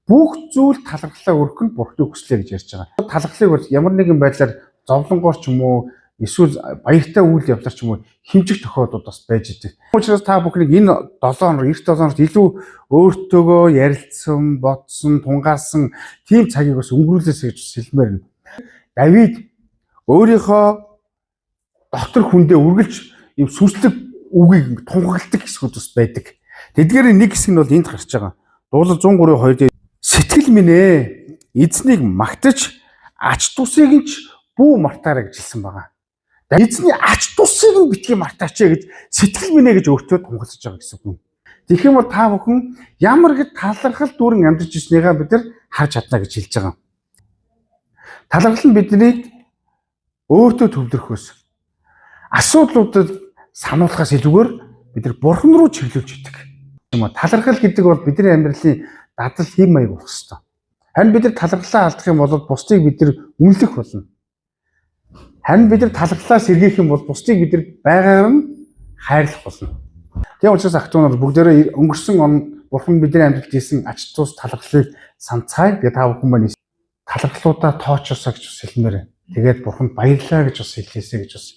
Бүх зүйл талархлаа өргөх нь Бурхны хүслээ гэж ярьж байгаа. Талархлыг бол ямар нэгэн байдлаар зовлонгоор ч юм уу, эсвэл баяртай үйл явдлаар ч юм уу хэмжих тохиолдлууд бас байж идэг. Учраас та бүхнийг энэ 7 хоног, эх 7 хоногт илүү өөртөөгөө ярилцсан, бодсон, тунгаасан тийм цагийг бас өнгөрүүлээсэй гэж хэлмээр байна. Давид өөрийнхөө дотор хүндээ үргэлж ийм сүнслэг үгийг тунхагладаг хэсгүүд бас байдаг. Тэдгээрийн нэг хэсэг нь бол энд гарч байгаа. Дуулал 103-2 дээр сэтгэл минь эзнийг магтаж, ач тусыг нь ч бүү мартаарай гэж хэлсэн байгаа. Эзний ач тусыг нь битгий мартаач гэж сэтгэл минь гэж өөртөө тунхаглаж байгаа гэсэн үг. Тэгэх юм бол та бүхэн ямар их талархал дүүрэн амьдарч ирснийгээ бид нар харж чадна гэж хэлж байгаа. Талархал нь биднийг өөртөө төвлөрөхөөс, асуудлуудад сануулахаас илүүгээр бид нар бурхан руу чиглүүлж идэг. Юм а, талархал гэдэг бол бидний амьдралын дадал, хэм маяг болох ёстой. Харин бид нар талархлаа алдах юм бол бусдыг бид нар үнэлэх болно. Харин бид нар талархлаа сэргээх юм бол бусдыг бид нар байгаагаар нь хайрлах болно. Тийм учраас ах дүү нар, бүгдээрээ өнгөрсөн он бурхан бидний амьдралд хийсэн ач тус талархлыг санацгаая. Тэгээ та бүхэн маань талархлуудаа тоочоосоо гэж бас хэлмээр байна. Тэгээд бурханд баярлалаа гэж бас хэлээсэй гэж бас